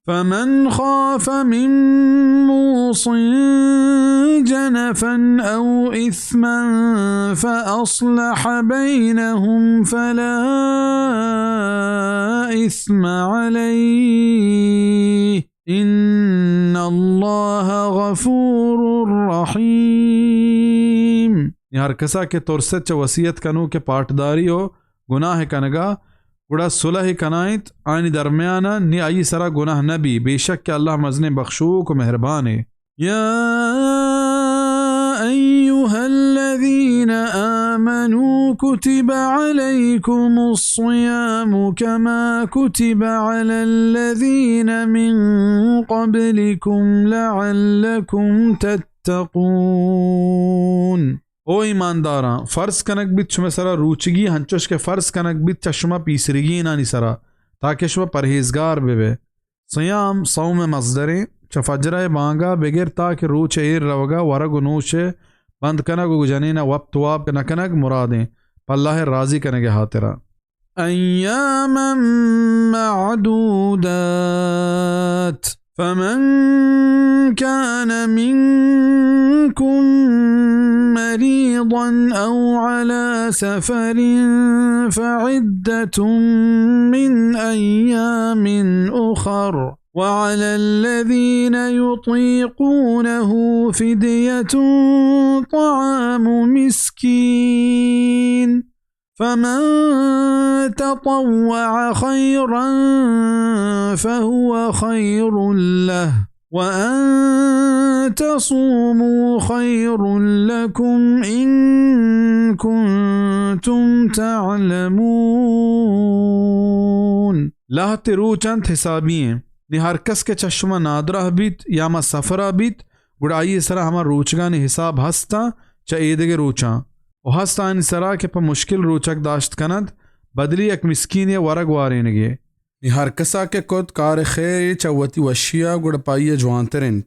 فمن خاف من موص جنفا أو إثما فأصلح بينهم فلا إثم عليه إن الله غفور رحيم۔ نی ہر کسا کہ ترست چہ وصیت کنوک ءِ پاٹداری و گناہ کنگا، گڑا صلح کنائینت آیانی درمیانا، نی آئی سرا گناہ نبی، بے شک کہ اللہ مزنیں بخشوک و مہربانے۔ يا أيها الذين آمنوا كتب عليكم الصيام كما كتب على الذين من قبلكم لعلكم تتقون۔ او ایمانداراں، فرض کنگ بیت شمئے سرا روچگی، ہنچوش کہ فرض کنگ بیت چہ شما پیسریگینانی سرا، تاکہ شما پرہیزگار بہ بئے۔ صیام، صوم ءِ مصدریں، چہ فجرءِ بانگا بگر تا کہ روچ ایر روگا ورگ و نوش ءِ بند کنگ و جنینا وپت واب نہ کنگ مرادیں، پہ اللہ ءِ راضی کنگ ءِ ہاترا۔ أياما معدودات، فمن كان منكم مريضا أو على سفر فعدة من أيام أخر، وعلى الذين يطيقونه فدية طعام مسكين، فمن تطوع خيرا فهو خير له، وأن تصوموا خير لكم إن كنتم تعلمون۔ لہتے روچ انت حسابی ایں۔ نی ہر کس کہ چہ شما نادراہ بیت یا ما سفرا بیت، گڑا آئی سرا ہما روچگانی حساب ہستاں چہ ایدگہ روچاں، و ہست آنی سرا کہ پہ مشکل روچگ داشت کننت، بدلی یک مسکینے ورگ وارینگے۔ نی ہر کسا کہ کت کار خیرے چہ وتی وشیا، گڑا پہ آئی جوانتر انت۔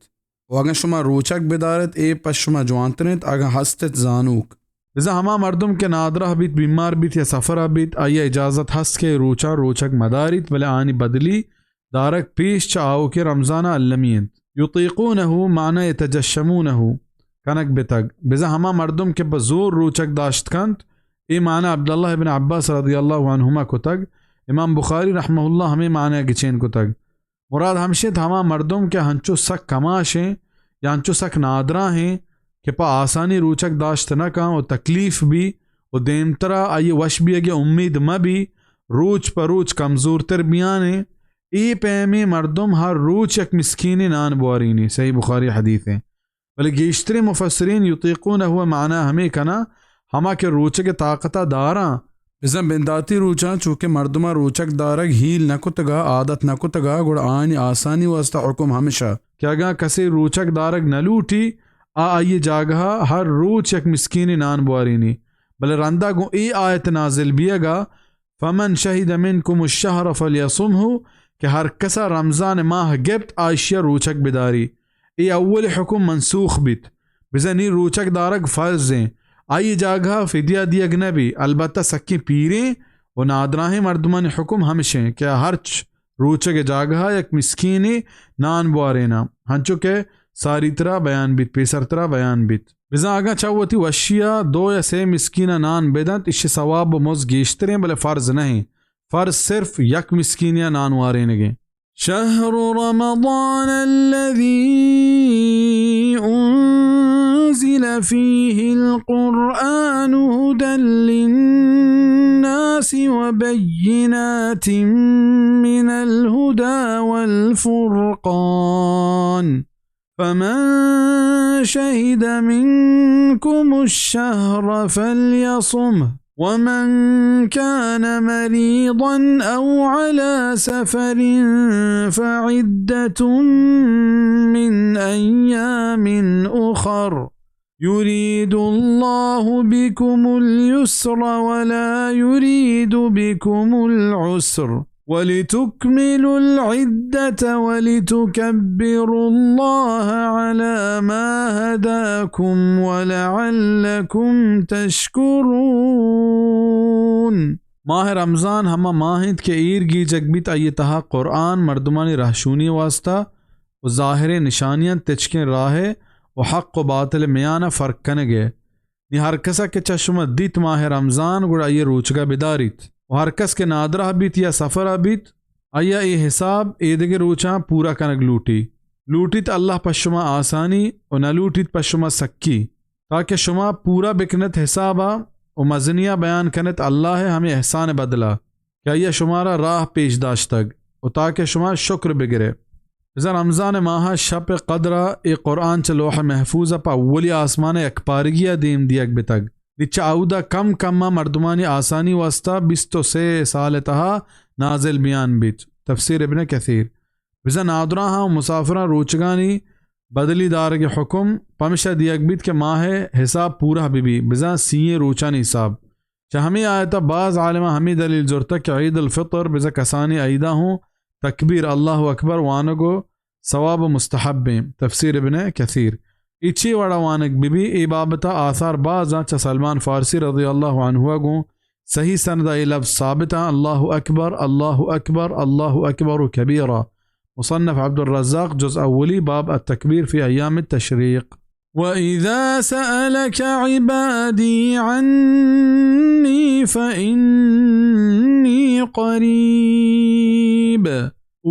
و اگاں شما روچگ بدارت، اے پہ شما جوانتر انت، اگاں ہستت زانوک۔ بزاں ہما مردم کہ نادراہ بیت، بیمار بیت یا سفرا بیت، آئی اجازت ہست کہ روچاں روچگ مداریت، بلے آنی بدلی دارگ پیش چہ آؤکیں رمضانا المی انت۔ یطیقونہ معنی یتجشمونہ کنگ بتگ۔ بزاں ہما مردم کہ پہ زور روچگ داشت کنت، اے معنی عبداللہ ابن عباس رضی اللہ عنہما کتگ۔ امام بخاری رحمہ اللہ ہمے معنی گچین کتگ۔ مراد ہمش انت ہما مردم کہ ہنچو سک کماش ایں یا ہنچو سک نادراہ ایں کہ پہ آسانی روچگ داشت نہ کن و تکلیف بی و دیمترا آئی وش بیگے امید مہ بی، روچ پہ روچ کمزورتر بیان ایں، اے پیمیں مردم ہر روچ یک مسکینے نان بوارینی۔ صحیح بخاری حدیث ایں۔ بلے گیشتریں مفسرین یطیقونہ معنی ہمے کناں، ہما کہ روچگ طاقتا داراں۔ بزاں بنداتی روچاں چونکہ مردماں روچگ دارگ ہیل نہ کتگا، عادت نہ کتگا، گڑا آیانی آسانی واسطہ حکم ہمشا کہ اگاں کسے روچگ دارگ نہ لوٹی، آ آئی جاگہا ہر روچ یک مسکینے نان بوارینی۔ بلے رندا گوں اے آیت نازل بیگا، فمن شهد منكم الشهر فليصمه، کہ ہر کسا رمضان ماہ گپت، آ اشیا روچگ بداری۔ اے اول حکم منسوخ بیت۔ بزاں نی روچگ دارگ فرض ایں۔ آئی جاگہا فدیہ دیگ نہ بی، البتہ سکیں پیریں و نادراہیں مردمانی حکم ہمش ایں کہ ہرچ روچگ جاگہا یک مسکینے نان بواریناں، ہنچو کہ ساری ترا بیان بیت، پیسر ترا بیان بیت۔ بزاں اگاں چہ وتی وشیا دو یا سے مسکینا نان بدنت، اشی ثواب و مز گیشتریں، بلے فرض نہ ایں۔ فرض صرف یک مسکینیا نان وارینگیں۔ شهر رمضان الذي أنزل فيه القرآن هدى للناس وبينات من الهدى والفرقان، فمن شهد منكم الشهر فليصمه، ومن كان مريضا أو على سفر فعدة من أيام أخر، يريد الله بكم اليسر ولا يريد بكم العسر، ولتكملوا العدة ولتكبروا الله على ما هداكم ولعلكم تشكرون۔ ماہ رمضان ہما ماہ انت کہ ایر گیجگ بیت، آئی تہا قرآن مردمانی رہشونی واسطہ و ظاہریں نشانیاں تچکیں راہ و حق و باطل میان فرق کنگے۔ نی ہر کسا کہ چہ شما دیت ماہ رمضان، گڑا آئی روچگا بداریت۔ و ہر کس کہ نادراہ بیت یا سفرا بیت، آئی اے حساب ایدگہ روچاں پورا کنگ لوٹی۔ لوٹیت اللہ پہ شما آسانی و نہ لوٹیت پہ شما سکی، تاکہ شما پورا بکنت حسابا و مزنیا بیان کنت اللہ ہمے احسان بدلا کہ آئی شمارا راہ پیش داشتگ و تاکہ شما شکر بگرے۔ بزاں رمضان ماہ شپ قدر ء اے قرآن چہ لوح محفوظ ء پہ اولی آسمان ء یکپارگی ء دیم دیگ بتگ۔ نی چہ اودا کم کم ء مردمانی آسانی واسطہ بیست و سے سال ء تہا نازل بیان بیت۔ تفسیر ابن کثیر۔ بزاں نادراہاں و مسافراں روچگانی بدلی دارگ ء حکم پمشا دیگ بیت کہ ماہ ء حساب پورہ بہ بی، بزاں سی ئیں روچانی حساب۔ چہ ہمے آیت ء باز عالماں ہمے دلیل زرتگ کہ عید الفطر بزاں کسانیں عیدا ہوں تکبیر اللہ اکبر وانگ و ثواب و مستحب ایں۔ تفسیر ابن کثیر۔ اے چے وڑا وانگ بہ بی، اے بابت ء آثار باز آں۔ چہ سلمان فارسی رضی اللہ عنہ ء گوں صحیح سند ء اے لفظ ثابت آں، اللہ اکبر، اللہ اکبر، اللہ اکبر کبیرا۔ مصنف عبد الرزاق، جزء اولی، باب التکبیر فی ایام التشریق۔ وَإِذَا سَأَلَكَ عِبَادِي عَنِّي فَإِنِّي قَرِيبٌ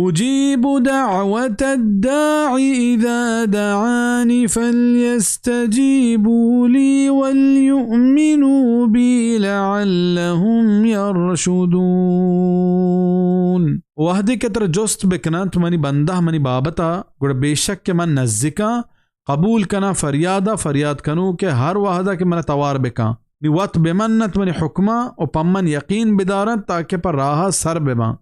أُجِيبُ دَعْوَةَ الدَّاعِ إِذَا دَعَانِ فَلْيَسْتَجِيبُوا لِي وَلْيُؤْمِنُوا بِي لَعَلَّهُمْ يَرْشُدُونَ۔ وہدے کہ ترا جست بکننت منی بندہ منی بابتا، گڑا بے شک کہ من نزیکاں، قبول کناں فریادا، فریاد کنوکے ہر وہدا کہ منا توار بکاں۔ نی وت بمننت منی حکما و پہ من یقین بدارنت تاکہ پہ راہا سر بباں۔